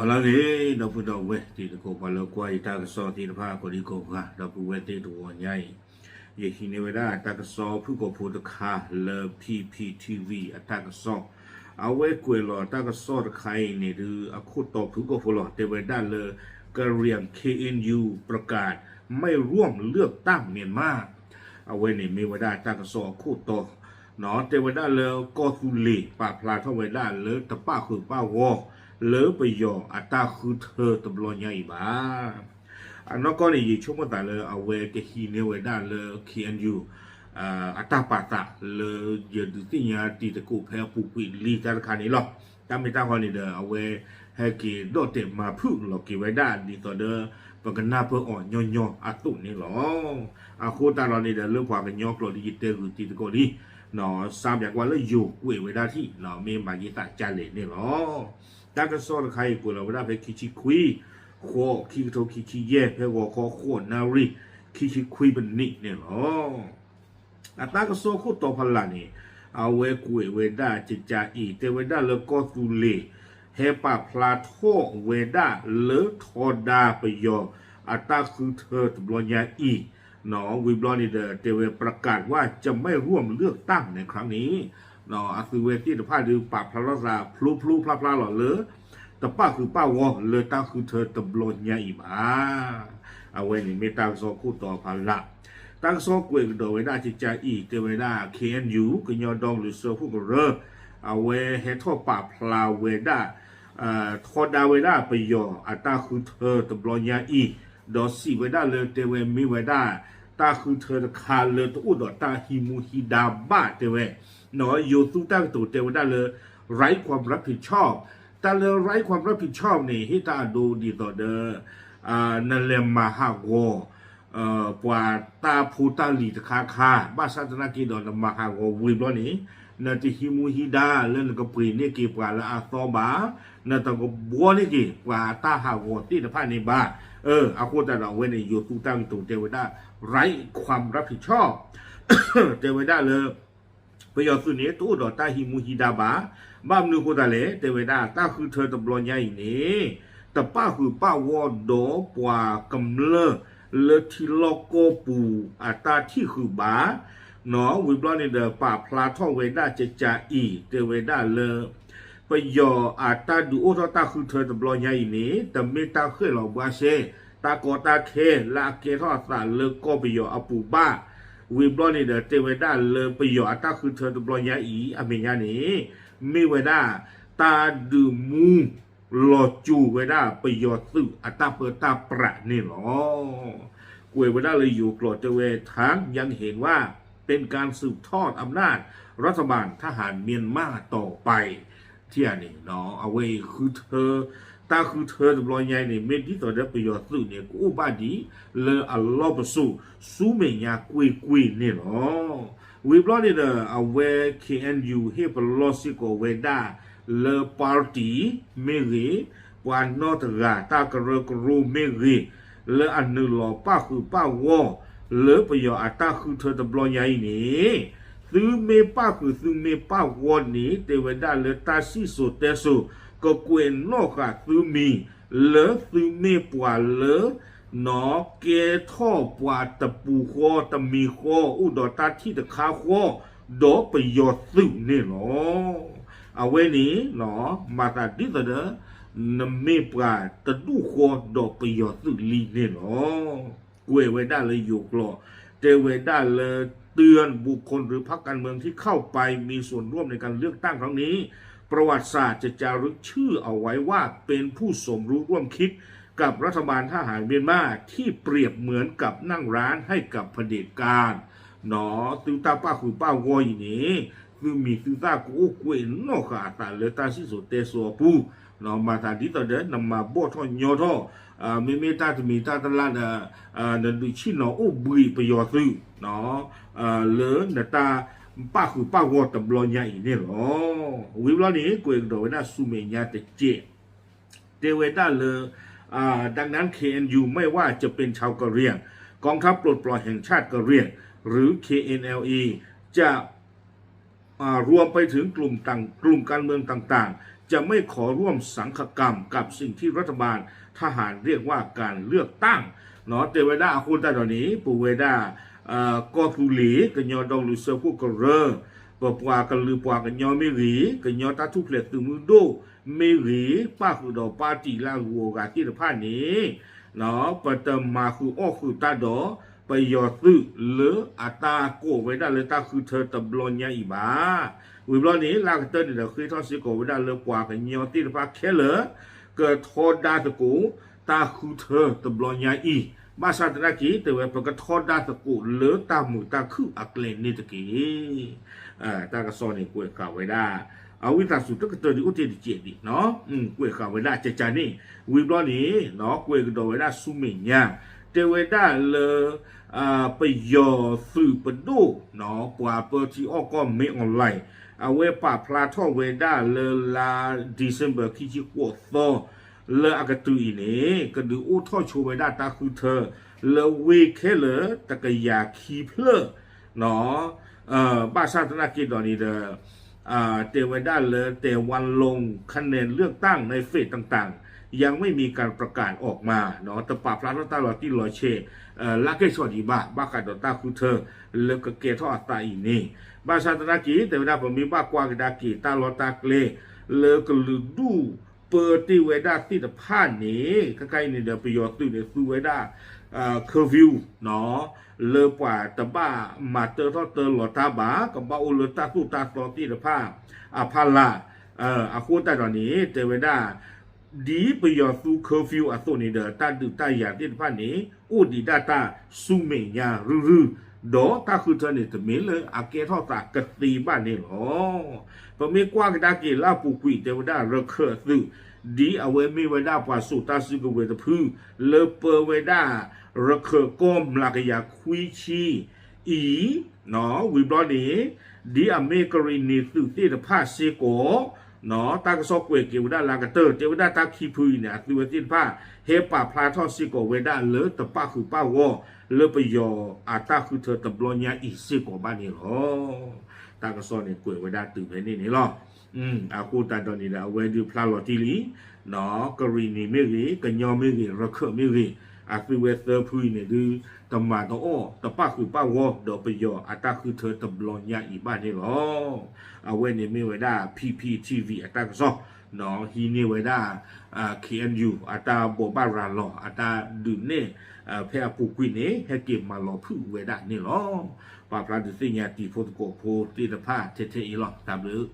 အလါဂ့ၤ ဒီပုၢ်ဒီဝဲၢ်တံၤသကိး ပှၤလၢကွၢ်ယတၢ်ကစီၣ်သ့ၣ်တဖၣ် ကိးဒံကိးဂၤ ဒီပုၢ်ဝဲၢ်သ့ၣ်တဝီညါအံၤ, ယဟံးန့ၢ်ဝဲဒၣ်တၢ်ကစီၣ်ဖုၣ်ကိာ်ဖိတခါလၢ P P T V အတၢ်ကစီၣ်, အဝဲကွဲးလီၤတၢ်ကစီၣ်တခါအံၤန့ၣ်ဒုး အခိၣ်တီဖုၣ်ကိာ်ဖိလီၤ. တဲဝဲဒၣ်လၢ ကရံၣ် K N U ประกาศไม่ร่วมเลือกตั้งเมียนมา အဝဲန့ၣ်မ့ၢ်ဝဲဒၣ်တၢ်ကစီၣ်အခိၣ်တီ, တဲဝဲဒၣ်လၢကီၢ်သူလ့ၤပာ်ဖျါထီၣ်ဝဲဒၣ်လၢတပၣ်ဃုာ်ပၣ်ဂီၢ် လၢပယီၤအတၢ်ဃုထၢတဘျီညါအံၤဘၣ်. အနီၢ်ကီၢ်န့ၣ် ယဆိကမိၣ်သးလၢအဝဲကဟံးန့ၢ်ဝဲဒၣ်လၢ K N U အတၢ်ပာ်သးလၢယဒုးသ့ၣ်ညါတံၤသကိးဖဲအပူၤကွံာ်လံတၢ်တခါန့ၣ်လီၤ. တၢ်မ့ၢ်တၢ်ဂီၤန့ၣ်ဒီး အဝဲဟဲက့ၤဒီၣ်တဲာ်မၤဖုၣ်လီၤက့ၤဝဲဒၣ် ဒ်သိးဒီး ပကနၢ်ပၢၢ်အီၤညီညီအသိးန့ၣ်လီၤ. အဃိသတးဒီးန့ၣ်ဒီး လၢပှၤကညီကျိာ်လၢယတဲဂုာ်တံၤသကိးလံ စးပၠးကွၢ်လၢယိၤကွဲးဝဲဒၣ်ထံၣ် မ့ၢ်မၤယသးကလဲၣ်န့ၣ်လီၤ. တၢ်ကစီၣ်တခါအံၤကွဲးလီၤဝဲဒၣ်ဖဲခံဆံခွံ ဃိး ခံကထိခံဆံယဲၢ် ဖဲဂီၤခီဃိးနၣ်ရံၣ် ခံဆံခွံပနံးန့ၣ်လီၤ. အတၢ်ကစီၣ်ခိၣ်တီဖးလၢ်န့ၣ် အဝဲကွဲးဝဲဒၣ်ကကးအံၤ တဲဝဲဒၣ်လၢကီၢ်သူလ့ၤ ဟဲပာ်ဖျါထီၣ်ဝဲဒၣ်လၢထီဒါပယီၤအတၢ်ဃုထၢတဘျီညါအံၤ, ဝံၤဘျီန့ၣ်ဒီး တဲဝဲ ประกาศว่าจะไม่ร่วมเลือกตั้งในครั้งนี้ အသုဝဲသ့ၣ်တဖၣ်ဒုးပာ်ဖျါထီၣ်သးဖျိဖျိဖျါဖျါလီၤလၢ တပၣ်ဃုာ်ပၣ်ဂီၢ်လၢတၢ်ဃုထၢတဘျီညါအံၤဘၣ်. အဝဲန့ၣ်မ့ၢ်တၢ်ကစီၣ်ခိၣ်တီဖးလၢ်, တၢ်ကစီၣ်ကွဲးကဒီးဝဲဒၣ်ကကးအံၤ တဲဝဲဒၣ် K N U ကညီဒီကလုာ်စၢဖှိၣ်ကရၢ အဝဲဟဲထီၣ်ပာ်ဖျါဝဲဒၣ် ထီဒါဝဲဒၣ်ပယီၤအတၢ်ဃုထၢတဘျီညါအံၤ, ဒီးစံးဝဲဒၣ်လၢတဲဝဲမ့ၢ်ဝဲဒၣ် တၢ်ဃုထၢတခါလၢတအိၣ်ဒီးတၢ်ဟံးမူဟံးဒါဘၣ်တဲဝဲ, ယိၤသူတၢ်ကတိၤတဲဝဲဒၣ်လၢ ไร้ความรับผิดชอบ တၢ်လၢ ไร้ความรับผิดชอบ န့ၣ် ဟ့ၣ်တၢ်အဒိဒ်သိးဒီး နလဲၤမၤဟးဂီၤ ပှၤတၢ်ဖိတၢ်လံၤတခါခါ ဘၣ်ဆၣ်သနာ်က့ဒီးနမၤဟးဂီၤဝံၤဘျီန့ၣ် နတဟံးမူဟံးဒါလၢနကပှ့ၤန့ၢ်က့ၤပှၤလၢအသီဘၣ်, နတကဘှီန့ၢ်က့ၤပှၤတၢ်ဟးဂီၤသ့ၣ်တဖၣ်န့ၣ်ဘၣ်. အဃိသတးဒီးအဝဲန့ၣ် ယိၤသူတၢ်ကတိၤတဲဝဲဒၣ် ไร้ความรับผิดชอบ တဲဝဲဒၣ်လၢ ပယီၤသုးန့ၣ် တအိၣ်ဒီးတၢ်ဟံးမူဟံးဒါဘၣ်. ဘၣ်မနုၤအဃိသတးလဲၣ် တဲဝဲဒၣ် တၢ်ဃုထၢတဘျီညါအံၤန့ၣ် တပၣ်ဃုာ်ပၣ်ဂီၢ်ဒီးပှၤကမျၢၢ်လၢထံလီၢ်ကီၢ်ပူၤအတၢ်ထံၣ်ဃုာ်ဘၣ်. ဝံၤဘျီန့ၣ်ဒီး ပာ်ဖျါထီၣ်ဝဲဒၣ်ကကးအံၤ တဲဝဲဒၣ်လၢ ပယီၤအတၢ်ဒုးအိၣ်ထီၣ်တၢ်ဃုထၢတဘျီညါအံၤန့ၣ် တမ့ၢ်တၢ်ဃဲၣ်လီၤဘှါရှဲ တၢ်ကီတၢ်ခဲလၢအကဲထီၣ်အသးလၢကီၢ်ပယီၤအပူၤဘၣ်. ဝံၤဘျီန့ၣ်ဒီး တဲဝဲဒၣ်လၢပယီၤအတၢ်ဃုထၢတဘျီညါအံၤ အမဲာ်ညါန့ၣ် မ့ၢ်ဝဲဒၣ် တၢ်ဒုးမူလီၤစိၤဝဲဒၣ်ပယီၤသုးအတၢ်ပၢတၢ်ပြးန့ၣ်လီၤ. ကွဲးဝဲဒၣ်လၢယိၤကျိာ်တဲဝဲ ทั้งยังเห็นว่าเป็นการสืบทอดอำนาจ รัฐบาลทหารเมียนมาต่อไป ထံၣ်ဧါန့ၣ် အဝဲအံၤဃုထၢ တၢ်ဃုထၢတဘျီညါအံၤန့ၣ် မ့ၢ်ဒ်သိးဒီးပယီၤသုးန့ၣ် ကအိၣ်ဘၣ်ဒံးလၢအလီၢ်ပစိာ်ဆူမဲာ်ညါကွ့ၢ်ကွ့ၢ်န့ၣ်လီၤ. ဝံၤဘျီန့ၣ်ဒီး အဝဲ K N U ဟ့ၣ်ပလီၢ်စ့ၢ်ကီးဝဲဒၣ်လၢ party မ့ၢ်ဂ့ၤ, ပှၤနီၢ်တဂၤတၢ်ကရၢကရိမ့ၢ်ဂ့ၤ, လၢအနုာ်လီၤပၣ်ဃုာ်ပၣ်ဂီၢ် လၢပယီၤအတၢ်ဃုထၢတဘျီညါအံၤန့ၣ် သုမ့ၢ်ပၣ်ဃုာ်သုမ့ၢ်ပၣ်ဂီၢ်န့ၣ် တဲဝဲဒၣ်လၢတၢ်စံၣ်စိၤတဲစိၤ ကကွဲးနီၣ်ဃာ်သုမံၤ လၢသုမ့ၢ်ပှၤလၢ နီၢ်ကဲထီၣ်ပှၤတပူၤဃီတမံၤဃီ အိၣ်ဒီးတၢ်ထံၣ်တခါဃီ ဒီးပယီၤသုးန့ၣ်လီၤ. အဝဲန့ၣ် မၤသးဒ်သိးဒီး နမ့ၢ်ပှၤတဒူၣ်ဃီဒီးပယီၤသုးလံန့ၣ်လီၤ. ကွဲးဝဲဒၣ်လၢယိၤကျိာ် တဲဝဲဒၣ်လၢ เตือนบุคคลหรือพรรคการเมืองที่เข้าไปมีส่วนร่วมในการเลือกตั้งครั้งนี้ ประวัติศาสตร์จะจารึกชื่อเอาไว้ว่าเป็นผู้สมรู้ร่วมคิดกับรัฐบาลทหารเมียนมาที่เปรียบเหมือนกับนั่งร้านให้กับนักรบ သုတၢ်ပၣ်ဃုာ်ပၣ်ဂီၢ်အံၤန့ၣ် သုမံၤသုသၣ်ကအိၣ်ကွဲးနီၣ်ဃာ်အသးလၢတၢ်စံၣ်စိၤတဲစိၤအပူၤ, မၤသးဒ်သိးဒီး နမၤဘီၣ်ထီၣ်ညီထီၣ် မ့မ့ၢ်တၢ်တမံၤတၢ်တလါဒီး နဒုးဆ့ၣ်နီၤအိၣ်ဘှံးပယီၤသုး လၢနတၢ်ပၣ်ဃုာ်ပၣ်ဂီၢ်တဘျီညါအံၤန့ၣ်လီၤ. ဝံၤဘျီန့ၣ် ကွဲးကဒီးဝဲဒၣ်ဆူမဲာ်ညါတကဲး တဲဝဲဒၣ်လၢ ดังนั้น เคเอ็นยู ไม่ว่าจะเป็นชาวกะเหรี่ยง กองทัพปลดปล่อยแห่งชาติกะเหรี่ยง หรือ เคเอ็นแอลเอ จะ อ่ารวมไปถึงกลุ่มต่างกลุ่มการเมืองต่างๆ จะไม่ขอร่วมสังคกรรมกับสิ่งที่รัฐบาลทหารเรียกว่าการเลือกตั้ง တဲဝဲဒၣ်အဃိသတးဒီးန့ၣ် ပဝဲဒၣ် ကီၢ်သူလ့ၤ ကညီဒီကလုာ်စၢဖှိၣ်ကရၢ ပပှၤကလုာ်ပှၤကညီမ့ၢ်ဂ့ၤ ကညီတၢ်ထူၣ်ဖျဲးသုးမုၢ်ဒိၣ်မ့ၢ်ဂ့ၤ ပၣ်ဃုာ်ဒီးပၣ်တံၣ်လၢအဂုၤအဂၤသ့ၣ်တဖၣ်န့ၣ် ပတမၤဃုာ်အီၣ်ဃုာ်တၢ်ဒီး ပယီၤသုးလၢအတၢ်ကိးဝဲဒၣ်လၢတၢ်ဃုထၢတဘျီညါအံၤဘၣ်. ဝံၤဘျီန့ၣ် လၢကတၢၢ်န့ၣ်ဒီး ဃ့ထီၣ်စ့ၢ်ကီးဝဲဒၣ်လၢပှၤကညီသ့ၣ်တဖၣ်ခဲလၢာ် ကထီဒါသကိး တၢ်ဃုထၢတဘျီညါအံၤ ဘၣ်ဆၣ်သနာ်က့ တဲဝဲ ပကထီဒါသကိးလၢတၢ်မုာ်တၢ်ခုၣ်အကျဲန့ၣ်တက့ၢ်. တၢ်ကစီၣ်န့ၣ် ကွဲးဃာ်ဝဲဒၣ် အဝံသးစူၤတကတၢၢ်ဒ်အိၣ်တ့ၢ်တကဲးဒံး ကွဲးဃာ်ဝဲဒၣ်ကကန့ၣ် ဝံၤဘျီန့ၣ် ကွဲးကဒီးဝဲဒၣ်ဆူမဲာ်ညါ တဲဝဲဒၣ်လၢ ပယီၤသုးပဒိၣ် ပှၤပၢထံအီၣ်ကီၢ် မင်းအောင်လှိုင် အဝဲပာ်ဖျါထီၣ်ဝဲဒၣ်လၢလါ December ခံဆံဃိးသီ လၢအကတုၤအံၤန့ၣ် ကဒုးအိၣ်ထီၣ်ဆိဝဲဒၣ်တၢ်ဃုထၢ လၢဝ့ၢ်ခဲလၢာ်တကယၤခံဖျၢၣ် ဘၣ်ဆၣ်သနာ်က့ဒီးန့ၣ်ဒီး တဲဝဲဒၣ်လၢ แต่วันลงคะแนนเลือกตั้งในเฟสต่างๆ ยังไม่มีการประกาศออกมา တပာ်ဖျါထီၣ်တၢ်လီၤတံၢ်လီၤဆဲး လၢကဲၣ်ဆီၣ်ဒံးဘၣ် ဘၣ်ဃးဒီးတၢ်ဃုထၢ လၢကကဲထီၣ်အသးအံၤန့ၣ် ဘၣ်ဆၣ်သနာ်က့ တဲဝဲဒၣ်ပမ့ၢ်ဘၣ်ကွၢ်ကဒါက့ၤတၢ်လီၢ်တၢ်ကျဲ လၢကလုာ်ဒူၣ်ပၢတ့ၢ်ဝဲဒၣ်သ့ၣ်တဖၣ်န့ၣ် ခဲခါအံၤန့ၣ်ဒီး ပယီၤသုးန့ၣ်သူဝဲဒၣ် curfew လၢပှၤတဘၣ်မၤတၢထီၣ်တၢလီၤတၢ်ဘၣ် ကဘၣ်အိၣ်လၢတၢ်သိၣ်တၢ်သီသ့ၣ်တဖၣ်အဖီလာ် အဃိသတးဒီးန့ၣ် တဲဝဲဒၣ် ဒ်ပယီၤသူ curfew အသိးန့ၣ်ဒီး တၢ်ဒုးတၢ်ယၤသ့ၣ်တဖၣ်န့ၣ် အိၣ်ဒံးဒၣ်တၢ်ဆူမဲာ်ညါရုၢ်ရုၢ် ဒီးတၢ်ဃုထၢန့ၣ် တမ့ၢ်လၢအကဲထီၣ်သးကသ့ဘၣ်န့ၣ်လီၤ. ပမ့ၢ်ကွၢ်ကဒါက့ၤလၢအပူၤကွံာ် တဲဝဲဒၣ်ရခၢၣ်အသုး ဒ်အဝဲမ့ၢ်ဝဲဒၣ်ပှၤစိာ်တၢ်စုကဝဲၤတဖု လၢပၢဝဲဒၣ် ရခၢၣ်ကီၢ်မျးကယၤခွံဆံအံၤ ဝံၤဘျီန့ၣ် ဒ်အမ့ၢ်ကရံၣ်နံၤသုးသ့ၣ်တဖၣ်စ့ၢ်ကီး တၢ်ကစီၣ်ကွဲးက့ၤဝဲဒၣ်လၢကတၢၢ် တဲဝဲဒၣ်တၢ်ခံဖုအံၤန့ၣ် အသုဝဲသ့ၣ်တဖၣ် ဟဲပာ်ဖျါထီၣ်စ့ၢ်ကီးဝဲဒၣ်လၢတပၣ်ဃုာ်ပၣ်ဂီၢ် လၢပယီၤအတၢ်ဃုထၢတဘျီညါအံၤစ့ၢ်ကီးဘၣ်န့ၣ်လီၤ. တၢ်ကစီၣ်န့ၣ်ကွဲးဝဲဒၣ်တုၤဖဲန့ၣ်န့ၣ်လီၤ. အဃိသတးဒီးန့ၣ်ဒီး အဝဲဒုးဖျါလီၤတံၢ်လံ ကရံၣ်နံၤမ့ၢ်ဂ့ၤ ကညီမ့ၢ်ဂ့ၤ ရခၢၣ်မ့ၢ်ဂ့ၤ အသုဝဲသၢဖုအံၤန့ၣ်ဒုး တမၤတအီၣ် တပၣ်ဃုာ်ပၣ်ဂီၢ် ဒီးပယီၤအတၢ်ဃုထၢတဘျီညါအံၤဘၣ်န့ၣ်လီၤ. အဝဲန့ၣ်မ့ၢ်ဝဲဒၣ် P P T V အတၢ်ကစီၣ် ဟံးန့ၢ်ဝဲဒၣ် K N U အတၢ်ဘိးဘၣ်ရၤလီၤ အတၢ်ဒုးနဲၣ် ဖဲအပူၤကွံာ်န့ၣ် ဟဲက့ၤမၤလီၤဖုၣ်ဝဲဒၣ်န့ၣ်လီၤ. ပာ်ဖျါဒုးသ့ၣ်ညါတံၤဖိသကိးဖိသ့ၣ်တဖၣ်ထဲထဲအံၤလီၤ. တၢ်ဘျုး